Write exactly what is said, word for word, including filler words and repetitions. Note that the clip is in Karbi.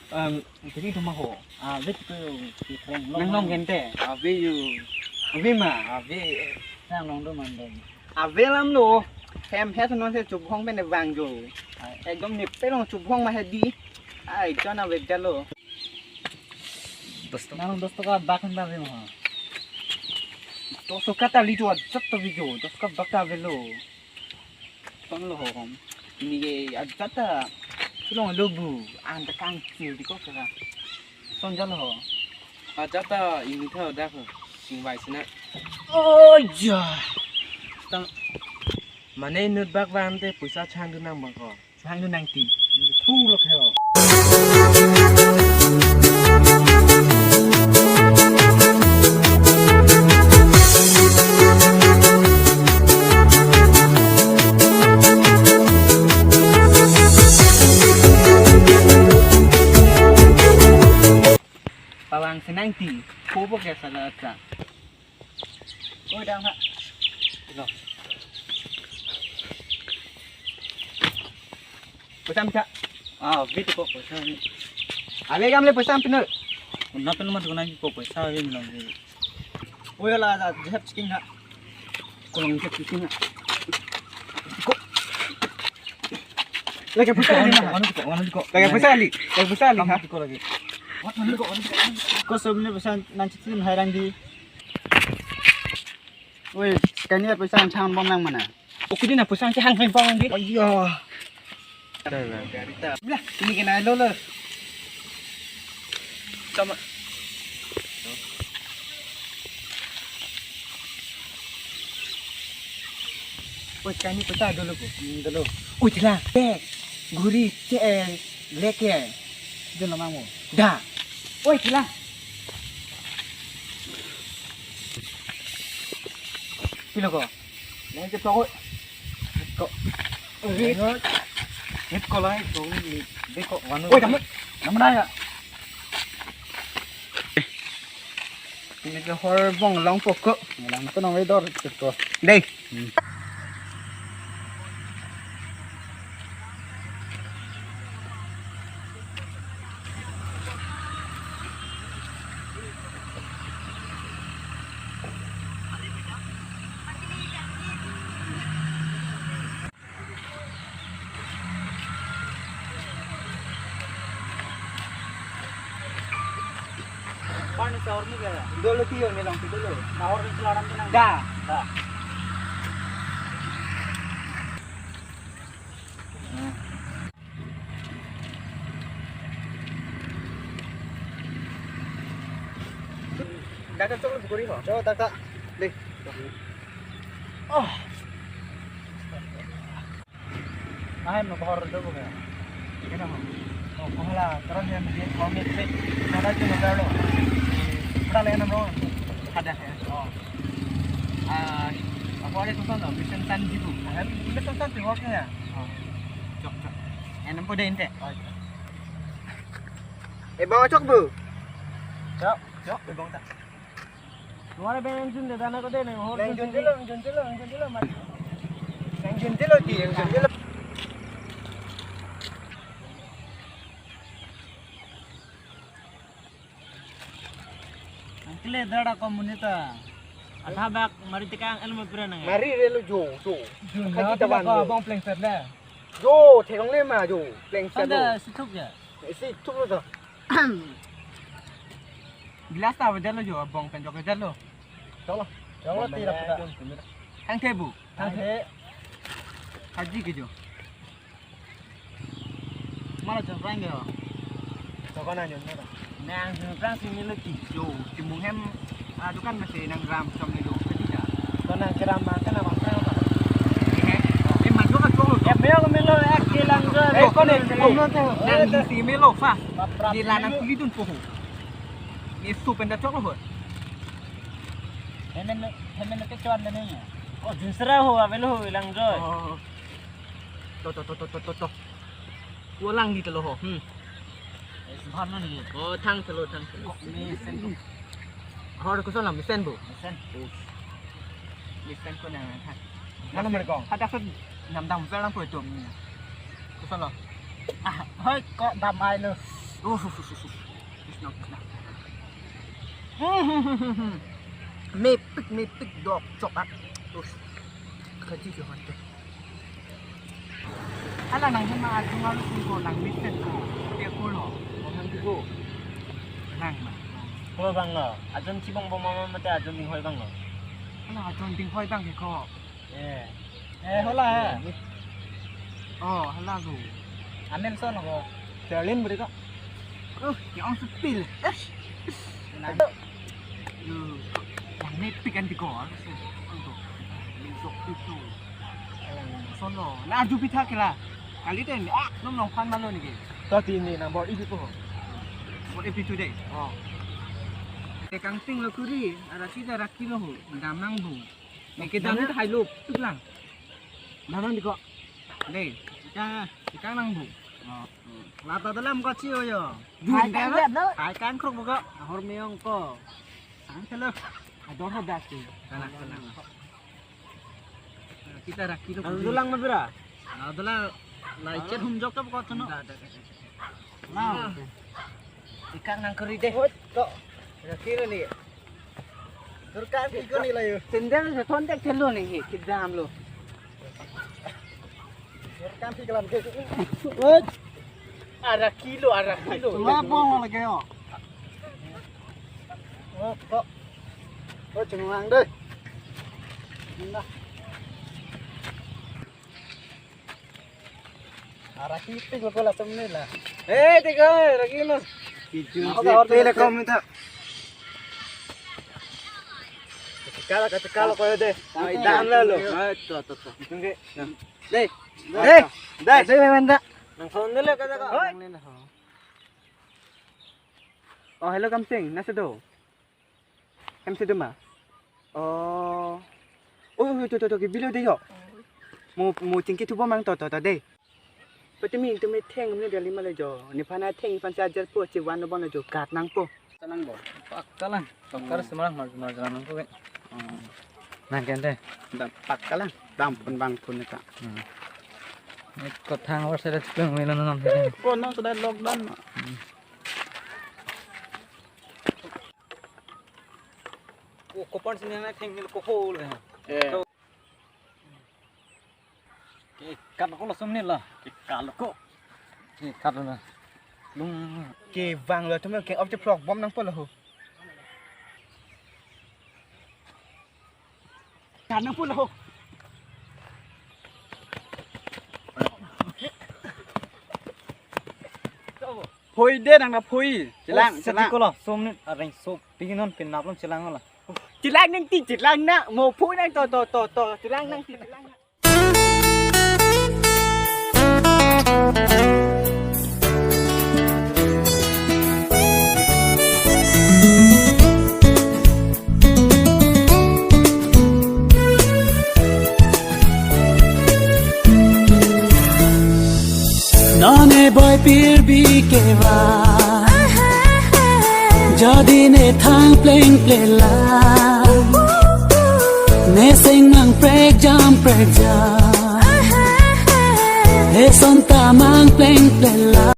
Um, jadi cuma ho. Ave tu ke kreng long. Nang long gente. Ave yo. Ave ma. Ave. Nang long do mandon. Ave lam lo. Hem het non se chubhong pen vang jo. Ekdom ne pelong chubhong ma hedi. Ai, jon ave jalo. Nang dos toka bak handa ave ma. Dos toka ta li jo ajat to video. Dos toka bak ta avelo. Ton lo hom. Ini ke ajat ta. Tulong lo bu. Anta kangchir di ko kera. Ton jalo ho. Ajat ta ini tha dak ho. Singvai sina. Oh ya. Tang. Mane inut bak vante poisa chang dun nang bang ko. Chang dun nang ti. Thu lo khe ho. Pawang senang ti. Ko bo ke sala ta. Oi, dang ha. Lo. Poisa mita. Ah, bit ko poisa. Ave kam le poisa pino. Unna pino mat guna ko poisa ave minong. Oi, la da jehep chicken ha. Kolong jehep chicken ha. Ko. Lagi poisa ali na. Anu ko, anu ko. Lagi poisa ali. Lagi poisa ali ha. Ko lagi. Ko sob ne poisa nang chitin hai rang di. Oi, sekali ni poisa nang chang bom nang mana? Oke, di na poisa chang bom di. Ayo. Lah, ini kena lo lo. Sama. Oi, sekali ni poisa dolo ko. Dolo. Oi, chila. Eh, guri che eh leke. Dolo mamu. Da. Oi, chila. Pilo ko. Yang cepat ko. Ko. Rit ko lai ko. Dei ko wanu. Oi, kamu. Nama na ya? Ini ke hor bong long poko. Lang to nang dor ko. Dei. Pani sahur ni kaya? Dolo tiyo ni lang dolo. Sahur ni selaram ni nang. Da. Da. Dak chok lo guri ho. Chok, tak, tak. Dei. Oh. Ahem no bahor do ko ya. Kena ho. Oh, kohala, karon dia mesti kami pe. Nada tu nada lo. Pura le nam ro. Ada ya. Oh. Ah, apa ada tulisan lo? Mission Tan Jibu. Ahem, ini tulisan tu hoke ya. Oh. Chok, chok. Enam puluh dente. Oh, chok. Eh, bang chok bu. Chok, chok, eh, bang tak. Nuara bang jun de dana ko de nang hor. Nang jun dilo, nang jun dilo, nang jun dilo, mat. Nang jun dilo ti, nang jun dilo. Angkle dada ko monit ta. Atha bak mari tekang el mo pura nang. Mari re lo jo, jo. Jun Kaji na tawan ko jo. Abang pleng set le. Jo, theklong le ma jo, pleng set lo. Anda si thuk ya. Si thuk lo to. Bilas ta wajar lo jo, abang pen jok wajar lo. Chok lo. Chok lo, tira puta. Thang the bu. Thang the. Haji ke jo. Mana chok rang jo. Chok na jo na. Nang jun prang si milo ti jo. Ti mung hem, ah, dukan masih nang ram chom ni do. Kati ja. Ko nang kiram ma kana bang prang apa? Eh, eh, man jo ka chok lo. Ya, melo melo ek kilang jo. Eh, ko ne, ko no te. Nang di si melo fa. Di la nang kuli dun po ho. Ni su pen da chok lo ho. Hemen, hemen ke chuan le ne. Oh, jun sera ho, avelo ho, ilang jo. Oh. To, to, to. Ko lang di telo ho. Hmm. Eh, subhan na ni. Oh, thang telo, thang telo. Kok mesen ko. Hor ko salam mesen bu. Mesen. Oh. Mesen ko na thang. Mana mereka? Ada kan nam dam salam po itu. Ko salam. Ah, hoi, kok dam ai lo. Oh, oh, oh, oh, oh. Mepik, mepik dok chok ak. Us. Kaji ke hante. Hala nang hema atung alu singko nang mepik ko. Dia ko lo. Nang ko. Nang ma. Ko bang lo. Ajon chibong bong mama mate ajon dinghoi bang lo. Hala ajon dinghoi bang ke ko. Eh. Eh, hola, eh. Oh, hala lo. Anelson ko. Berlin beri ko. Oh, yang sepil. Eh. Nah. Yo, yang mepik kan di gol. Untuk. Sok itu. Sono. Na arju pitha kela. Kali ten, ah, nom nongphan malo neke. To ti ni nang bor ipi po. Bor ipi today. Oh. Te kangting lo kuri, ara sida raki lo ho. Dam nang bu. Neke dam ni hai lo, tuk lang. Dam nang di ko. Dei, kita, kita nang bu. Oh. Lata dalam ko cio yo. Hai kang lihat lo. Hai kang kruk bu ko. Ahor meong ko. Ang kelo. Ador ho das tu. Kanak, kanak. Kita raki lo. Ang dulang ma bira. Ang dulang lai chet hum jok ta ko tuno. Nah. Ikan nang kuri deh. Hoi, kok. Raki lo ni. Durkan phi ko ni layu. Sendal se thon tek thelo ni hi, kidam lo. Durkan phi kalam ke. Hoi. Ara kilo, ara kilo. Cuma bong lagi yo. Oh, kok. Oh, cuma deh. Nah. Ara kipik lo ko latum ni la. Eh, tiga, ara kilo. Kiju. Ako ka order pele kom minta. Kala, kala ko deh. Ai, dam la lo. Ai, to, to, to. Tunggu. Dei. Dei. Dei, dei, menta. Nang phone dulu kata ko. Hoi. Oh, hello, Kamsing. Nasi do. Em si duma. Oh. Oh, to, to, to, ke bilo de yo. Mo, mo chingki thupo mang to, to, to, de. Pati mi tumi theng mi dali male jo. Nephan atheng nephan si ajar po, chevan lo bon lo jo, kat nang po. Talang bo. Pak talang. Tokar semarang mar, mar jalan nang ko ke. Nang kente. Dam pak talang. Dam pun bang pun ta. Hmm. Ni kothang war sada plung melo non. Ko non sada lockdown. Hmm. Ko, ko pan sini na theng ni ko hole. Eh. So, ke kat ko langsung ni la. Ke kat ko. Ke kat na. Lung ke bang lo tu ke off the block bom nang po lo ho. Kat nang po lo ho. Phoi de nang na phoi. Chelang, oh, chelang. Sati ko lo, som ni areng sop. Tingin non pinap lom chelang lo. Chelang nang ti, chelang na. Mo phoi nang to, to, to, to. Chelang nang ti, chelang na. Non e boy pirbi keva. Jodi ne thang pleng plela. Ne seng mang prek jam prek jam. Eson ta mang pleng plela.